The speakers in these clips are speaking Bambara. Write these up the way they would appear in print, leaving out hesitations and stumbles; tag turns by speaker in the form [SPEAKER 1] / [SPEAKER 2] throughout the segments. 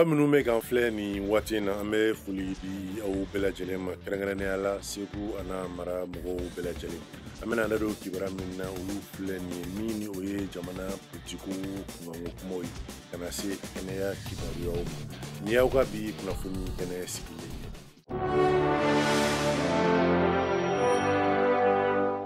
[SPEAKER 1] Aw minnu bɛ k'an filɛ nin waati in na, an bɛ foli di aw bɛɛ lajɛlen ma, kɛrɛnkɛrɛnnenya la Segu a n'a mara mɔgɔw bɛɛ lajɛlen. An bɛna an da don kibaruya min na, olu filɛ nin ye, min ni o ye jamana politiko kunkanko kumaw ye, ka na se kɛnɛya kibaruyaw ma. Nin y'aw ka bi kunnafoni kɛnɛ sigilen ye.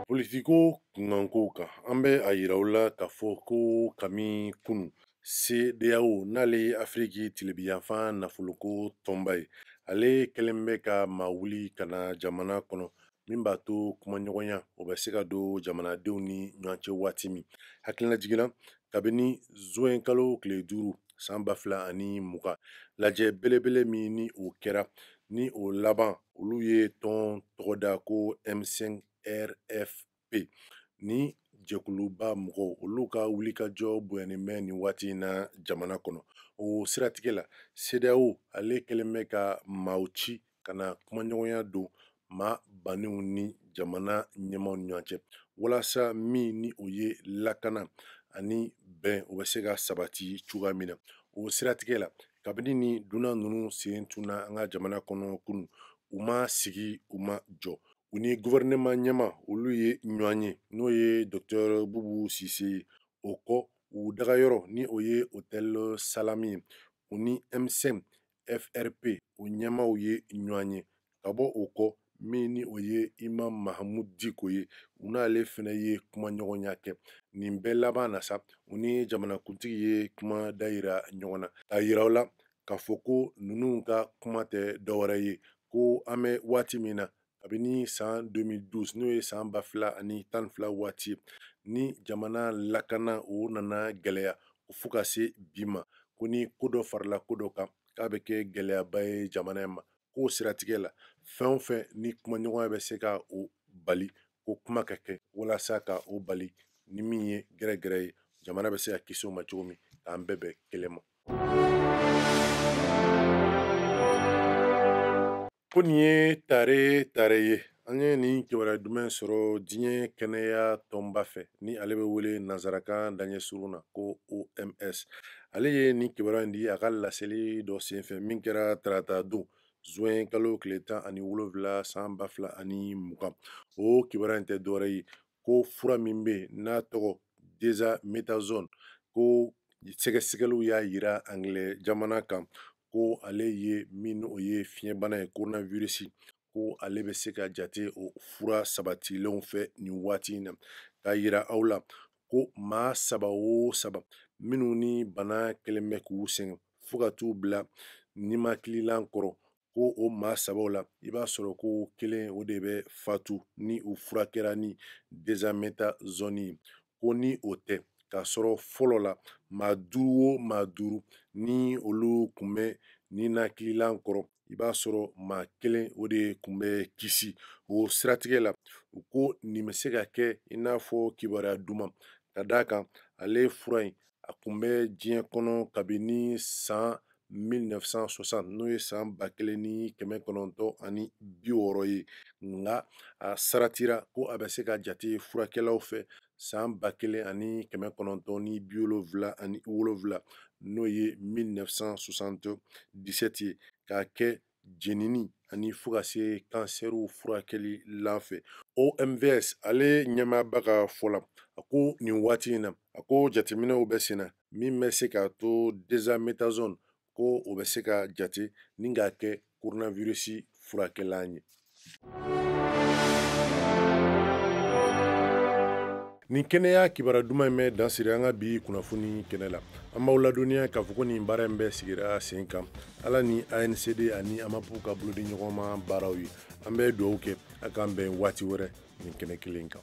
[SPEAKER 1] Politiko kunkankow kan, an bɛ a yira aw la k'a fɔ ko kami kunu CEDEAO, n'ale ye Afiriki tilebinyanfan nafoloko tɔnba ye, ale kɛlen bɛ ka maa wuli ka na jamana kɔnɔ min b'a to kumaɲɔgɔnya o bɛ se ka don jamanadenw ni ɲɔgɔn cɛ waati min. Hakilina jiginna kabini zuwɛn kalo tile 5 san 2020, lajɛ belebele min ni o kɛra, ni o laban olu ye tɔn tɔgɔ da ko M5 RFP. Ni jɛkuluba mɔgɔw olu ka wulikajɔ bonyanen bɛ nin waati in na jamana kɔnɔ. O siratigɛ la, CEDEAO ale kɛlen bɛ ka maaw ci ka na kumaɲɔgɔnya don maa baninw ni jamana ɲɛmaaw ni ɲɔgɔn cɛ, walasa min ni o ye lakana ani bɛn o bɛ se ka sabati cogoya min na. O siratigɛ la, kabini ni dunan ninnu sen tunna an ka jamana kɔnɔ kunun, u ma sigi u ma jɔ, u ni gouvernement ɲɛmaa olu ye ɲɔgɔn ye, n'o ye docteur Bubu Sise ye. O kɔ, u dagayɔrɔ ni o ye Hôtel Salami ye, u ni M5 FRP o ɲɛmaaw ye ɲɔgɔn ye. Ka bɔ o kɔ, min ni o ye Imam Mahamudu Diko ye, u n'ale fɛnɛ ye kumaɲɔgɔnya kɛ. Nin bɛɛ laban na sa, u ni jamanakuntigi ye kuma dayira ɲɔgɔn na, k'a yira u la k'a fɔ ko ninnu ka kuma tɛ dɔwɛrɛ ye, ko an bɛ waati min na kabini san 2012, n'o ye san 2012 waati, ni jamana lakana o nana gɛlɛya fo ka se bi ma, ko ni ko dɔ farala ko dɔ kan k'a bɛ kɛ gɛlɛyaba ye jamana in ma. K'o siratigɛ la, fɛn o fɛn ni kumaɲɔgɔnya bɛ se ka o bali, ko kuma ka kɛ walasa ka o bali, ni min ye gɛrɛgɛrɛ ye, jamana bɛ se ka kisi o ma cogo min, k'an bɛɛ bɛn kelen ma. Ko nin ye tare tare ye, an ye nin kibaruya jumɛn sɔrɔ diɲɛ kɛnɛya tɔnba fɛ, ni ale bɛ wele nanzarakan daɲɛ surun na ko OMS. Ale ye nin kibaruya in di a ka laseli dɔ senfɛ min kɛra tarata don zuwɛn kalo tile 17 san 2020. O kibaruya in tɛ dɔwɛrɛ ye ko fura min bɛ yen n'a tɔgɔ dexamethasone, ko sɛgɛsɛgɛliw y'a yira angilɛ jamana kan ko ale ye min o ye fiɲɛbana ye, coronavirus, ko ale bɛ se ka jate o fura sabatilenw fɛ nin waati in na. K'a yira aw la ko maa 3 o 3 minnu ni bana kɛlen bɛ k'u sɛgɛn fo ka t'u bila nimakililan kɔrɔ, ko o maa 3 la i b'a sɔrɔ ko kelen o de bɛ fatu ni u furakɛra ni dexamethasone ye. Ko ni o tɛ, k'a sɔrɔ fɔlɔ la maa 5 o maa 5 ni olu kun bɛ ninakililan kɔrɔ, i b'a sɔrɔ maa kelen o de kun bɛ kisi. O siratigɛ la, u ko nin bɛ se ka kɛ i n'a fɔ kibaruya duman, ka d'a kan ale fura in a kun bɛ diɲɛ kɔnɔ kabini san 1960, n'o ye san 1960 ye, nka a saratira ko a bɛ se ka jate furakɛlaw fɛ san 1977, n'o ye 1977 ye, k'a kɛ jenini ani fo ka se kansɛriw furakɛli lan fɛ. OMVS ale ɲɛmaaba ka fɔ la, a ko nin waati in na, a ko jateminɛw bɛ sen na min bɛ se k'a to dexamethasone ko o bɛ se ka jate ni k'a kɛ coronavirus furakɛlan ye. Nin kɛnɛya kibaruya duman in bɛ dan siri an ka bi kunnafoni kɛnɛ la. An b'aw ladɔnniya k'a fɔ ko nin baara in bɛɛ sigira sen kan Ala ni ANCD ani AMAP ka bolodiɲɔgɔnma baaraw ye. An bɛ dugawu kɛ a k'an bɛn waati wɛrɛ nin kɛnɛ kelen kan.